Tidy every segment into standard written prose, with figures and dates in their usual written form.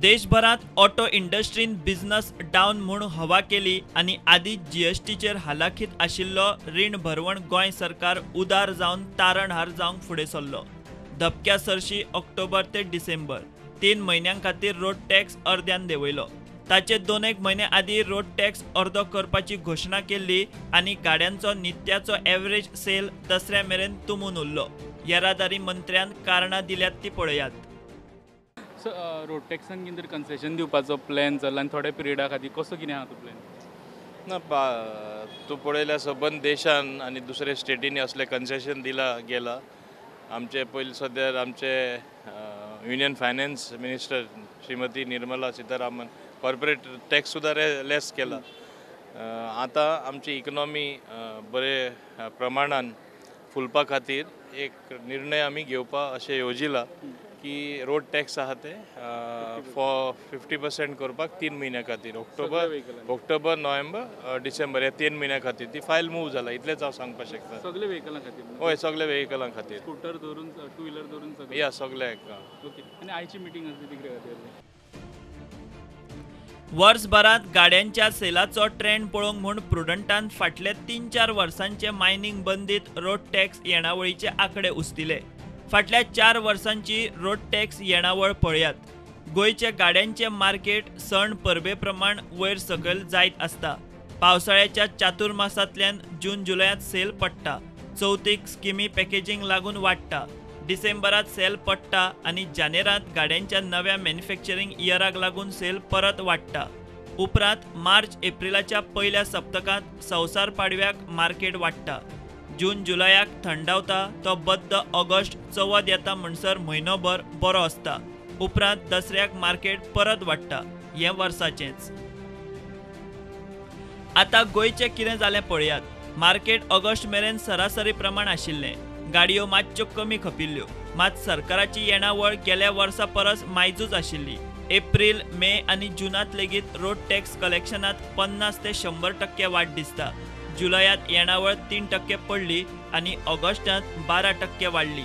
देशभरात auto इंडस्ट्रीन business down म्हूण हवा केली आनी आदी जीएसटीचेर हालाखीत आशिल्लो रीण भरवण गोंय सरकार उदार जावन तारणहार जावंक फुडें सरलो। धपक्या सरशी ऑक्टोबर ते डिसेंबर 3 म्हयन्यां खातीर रोड टॅक्स अर्द्यान देंवयलो। ताचे 2-1 म्हयने आदी रोड टॅक्स अर्दो करपाची घोशणा केल्ली आनी गाड्यांचो नित्याचो एवरेज सेल दसऱ्या मेरेन तुंबून उरलो। येरादारी मंत्र्यान कारणां दिल्यात ती पळयात। सो रोड टॅक्सान कितें कन्सेशन दिवपाचो प्लॅन चल्ला आनी थोड्या पिरियडा खातीर कसो कितें आहा तो प्लॅन? ना, तूं पळयल्यार सबंद देशान आनी दुसऱ्या स्टेटींनी असलें कन्सेशन दिला गेला। आमचे पयलीं सद्या आमचे union finance minister Shrimati Nirmala Sitharaman corporate tax सुद्दां लेस केला। आतां आमची इकॉनॉमी बरे प्रमाणान फुलपा खातीर एक निर्णय आमी घेवपा अशें येवजिलां की रोड टॅक्स आहा ते फॉर 50% करपाक 3 म्हयन्या खातीर, ऑक्टोबर नोव्हेंबर डिसेंबर ह्या 3 म्हयन्या खातीर ती फायल मूव जाला। इतलेंच हांव सांगपाक शकता। सगळे व्हेकलां खातीर? हय, सगळे व्हेकलां खातीर, स्कूटर धरून टू व्हिलर धरून सगळे, या सगळे। ओके, आनी आयची मिटींग आसली ती कितें खातीर? वर्सभरात गाड्यांच्या सेलाचो ट्रेंड पळोवंक म्हूण प्रुडंटान फाटले 3-4 वर्सांचे मायनिंग बंदीत रोड टॅक्स येणावळीचे आंकडे उस्तिले। फाटल्या 4 वर्सांची रोड टॅक्स येणावळ पळयात। गोंयचे गाड्यांचे मार्केट सण परबे प्रमाण वयर सकयल जायत आसता। पावसाळ्याच्या चातुर्मासांतल्यान जून जुलयांत सेल पडटा, चवथीक स्किमी पॅकेजींग लागून वाडटा, डिसेंबरात सेल पडटा आनी जानेरांत गाड्यांच्या नव्या मॅन्युफॅक्चरींग इयराक लागून सेल परत वाडटा। उपरांत मार्च एप्रिलाच्या पयल्या सप्तकांत संवसार पाडव्याक मार्केट वाडटा, जून जुलयाक थंडावता तो बद्द ऑगस्ट चवथ येता म्हणसर म्हयनोभर बरो आसता। उपरांत दसऱ्याक मार्केट परत वाडटा। हें वर्साचेंच। आतां गोंयचें कितें जालें पळयात। मार्केट ऑगस्ट मेरेन सरासरी प्रमाण आशिल्लें, गाडयो मातश्यो कमी खपिल्ल्यो, मात सरकाराची येणावळ गेल्या वर्सा परस मायजूच आशिल्ली। एप्रील मे आनी जुनांत लेगीत रोड टॅक्स कलेक्शनांत 50 ते 100% वाड दिसता। जुलयांत येणावळ 3% पडली आनी ऑगस्टांत 12% वाडली।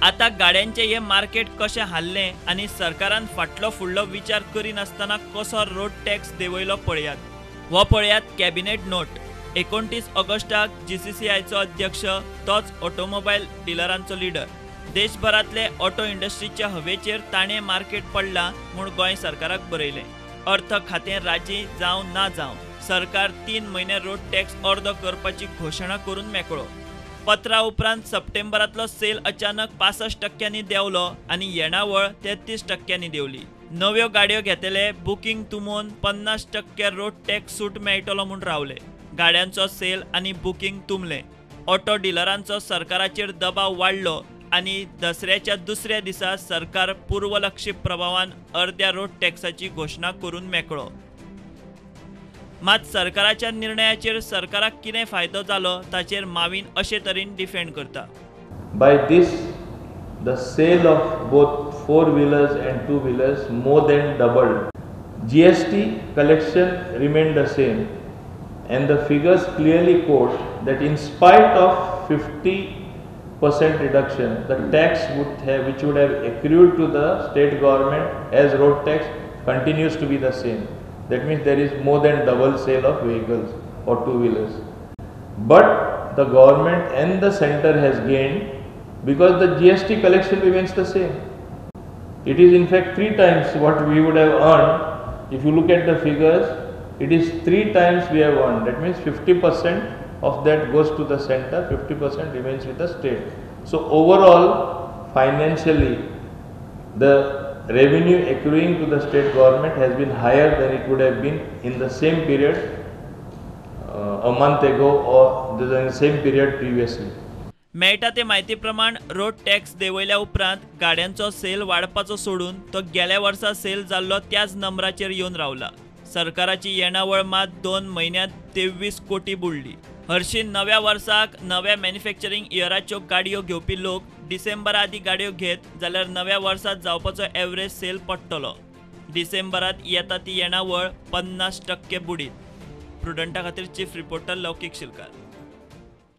आतां गाड्यांचें हें मार्केट कशें हाल्लें आनी सरकारान फाटलो फुडलो विचार करिनासतना कसो रोड टॅक्स देंवयलो पळयात। हो पळयात कॅबिनेट नोट। 29 ऑगस्टाक जीसीसीआयचो अध्यक्ष तोच ऑटोमोबायल डिलरांचो लिडर, देशभरांतले ऑटो इंडस्ट्रीच्या हवेचेर ताणें मार्केट पडलां म्हूण गोंय सरकाराक बरयलें। अर्थ खातें राजी जावं ना जावं सरकार 3 म्हयने रोड टॅक्स अर्दो करपाची घोशणा करून मेकळो। पत्रा उपरांत सप्टेंबरांतलो सेल अचानक 65% देंवलो आनी येणावळ 33% देंवली। नव्यो गाडयो घेतले बुकींग तुमोवन 50% रोड टॅक्स सूट मेळटलो म्हूण रावले। गाड्यांचो सेल आनी बुकींग तुंबलें। ऑटो डिलरांचो सरकाराचेर दबाव वाडलो आनी दसऱ्याच्या दुसऱ्या दिसा सरकार पूर्वलक्षी प्रभावान अर्द्या रोड टॅक्साची घोशणा करून मेकळो। मात सरकाराच्या निर्णयाचेर सरकाराक कितें फायदो जालो ताचेर मावीन अशे तरेन डिफेंड करता। By this the sale of both 4 wheelers and 2 wheelers more than doubled. GST collection remained the same and the figures clearly quote that in spite of 50% reduction, the tax would have, which would have accrued to the state government as road tax, continues to be the same. That means there is more than double sale of vehicles or 2 wheelers. But the government and the center has gained because the GST collection remains the same. It is in fact 3 times what we would have earned. If you look at the figures, it is 3 times we have earned. That means 50% of that goes to the center, 50% remains with the state. So overall, financially, the revenue accruing to the state government has been higher than it would have been in the same period a month ago or the same period previously. मेळटा ते म्हायती प्रमाण road tax देंवयल्या उपरांत गाड्यांचो sale वाडपाचो सोडून तो गेल्या वर्सा sale जाल्लो त्याच नंबराचेर येवन रावला। सरकाराची येणावळ मात 2 म्हयन्यांत 23 कोटी बुडली। हरशीं नव्या वर्साक नव्या मॅन्युफॅक्चरींग इयराच्यो गाडयो घेवपी लोक डिसेंबरा आदीं गाडयो घेत जाल्यार नव्या वर्सांत जावपाचो एवरेज सेल पडटलो। डिसेंबरांत येता ती येणावळ 50% बुडीत। प्रुडंटा खातीर चीफ रिपोर्टर लौकीक शिलकार।